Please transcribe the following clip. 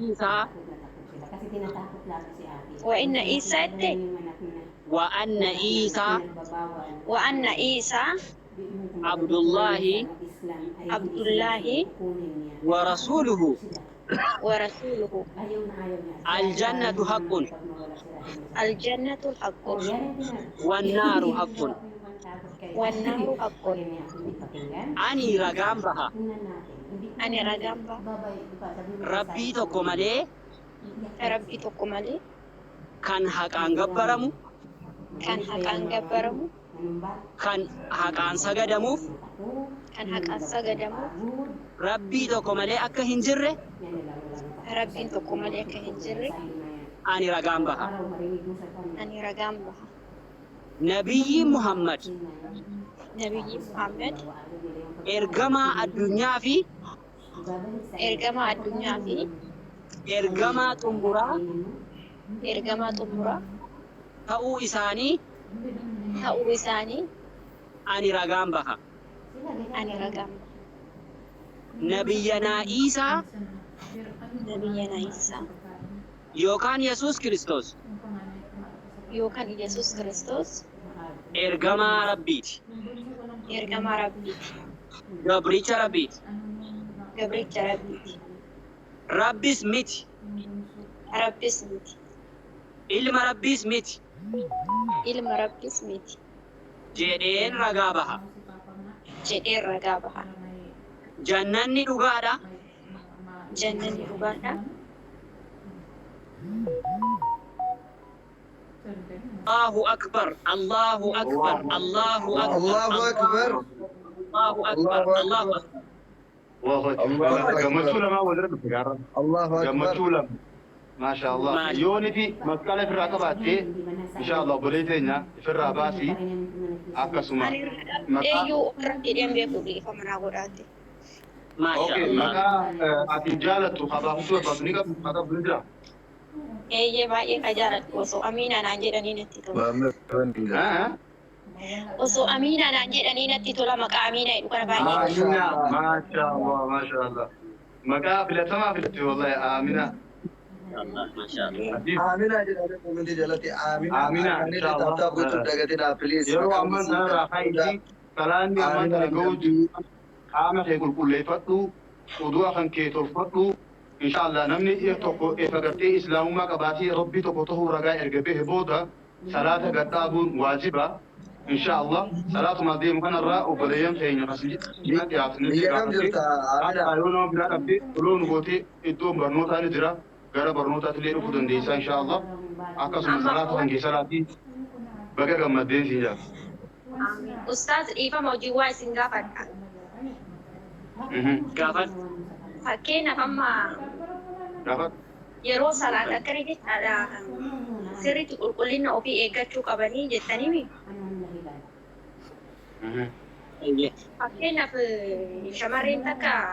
Iisaa Wa inna Iisaa jette? Wa anna Iisaa Wa anna Iisaa Abdullaahi Abdullaahi wa rasuuluhu wa rasuuluhu Aljannatu haqqun Aljannatu haqqun wannaaru haqqun Wannaaru haqqun Ani ragaan baha Ani ragaan baha Rabbii tokko malee Rabbii tokko malee kan haqaan gabbaramu kan haqaan gabbaramu kan haqaan sagadamuuf kan haqaan sagadamuuf Rabbii tokko malee akka hin jirre Rabbiin tokko malee akka hin jirre ani ragaan baha. Ani ragaan baha. Nabiyyiin Muhammad Nabiyyiin Muhammad ergamaa addunyaa fi ergamaa addunyaa fi ergamaa xumuraa ergamaa xumuraa ta'uu isaanii ta'uu isaanii ani ragaan baha. Ani ragaan baha. Nabiyyanaa Iisaa Nabiyyanaa Iisaa yookaan Yesuus Kiristoos yookaan Yesuus Kiristoos ergamaa Rabbiiti. Ergamaa Rabbiiti. Gabricha Rabbiiti. Gabricha Rabbiiti. Rabbis miti. Rabbis miti. Ilma Rabbiis miti. Ilma Rabbiis miti. Jedheen ragaa baha. Jedheen ragaa baha. Jannanni dhugaadha. Jannanni dhugaadha. Allahu akbar. Allahu akbar. Allahu akbar. Allahu akbar. Allahu akbar. Allahu akbar. Allahu akbar. Gammachuu lamaa walirra dhufe gaarra. Allahu akbar. Gammachuu lama. Maasha Allah. Maasha. Yooni fi masqala ofirraa qabaattee, insha Allah, obboleettii teenya ofirraa baasii akkasuma Ani maqaa eeyyuu ofirratti hidheen beeku, dhiifama naa godhaate. Maasha Okay, Allah. maqaa ati jaalattu kabaafachuu barbaadu ni qabdu, maqaa qabdu ni jira. Eeyyee, baay'ee ka jaaladhu osoo Amiinaa naan jedhanii natti tola. Eh? Osoo Amiinaa naan jedhanii natti tola, maqaa Amiinaa jedhu kana baay'ee. Amina, maasha Allah, maasha Allah. Maqaa filatamaa filatte wallahi, Amina. Allah. Maasha Allah. Adiif. Amina jedhamee comment jalatti Amina. Amina, Akkanillee inshallah. tap tap gochuun dagatinaa, please. Yeroo amman sanarraa ka'ii salaanni amman Amina tana ga'u jedhamti. Qaama kee qulqulleeffadhu, udu'a kan kee tolfadhu. Inshallah, namni tokko efa gartee islaamummaa qabaatee Rabbii tokko ta'uu ragaa erga bahe booda salaata gadhaabuun waajiba. Inshallah, salaatuma deemu kanarraa obboleeyyan keenya masjida dhiyaatanii Biyya kam gaafatee jirta, Amina? Hatta yoo nama biraa dhabde toloo nu gootee iddoon barnootaa ni jira. Gara barnootaatti illee dhufuu dandeessa, inshallah. Akkasuma salaata kan kee salaatii baga gammaddeen siin jira. Ustaaz, dhiifama, hojii waa isin gaafadha. Gaafadhu. Fakkeenyaaf amma Gaafadhu. Yeroo salaata akkana jechaadha, sirriitti qulqullina ofii eeggachuu qabanii jettanii. Eeyyee. Fakkeenyaaf shamarreen takka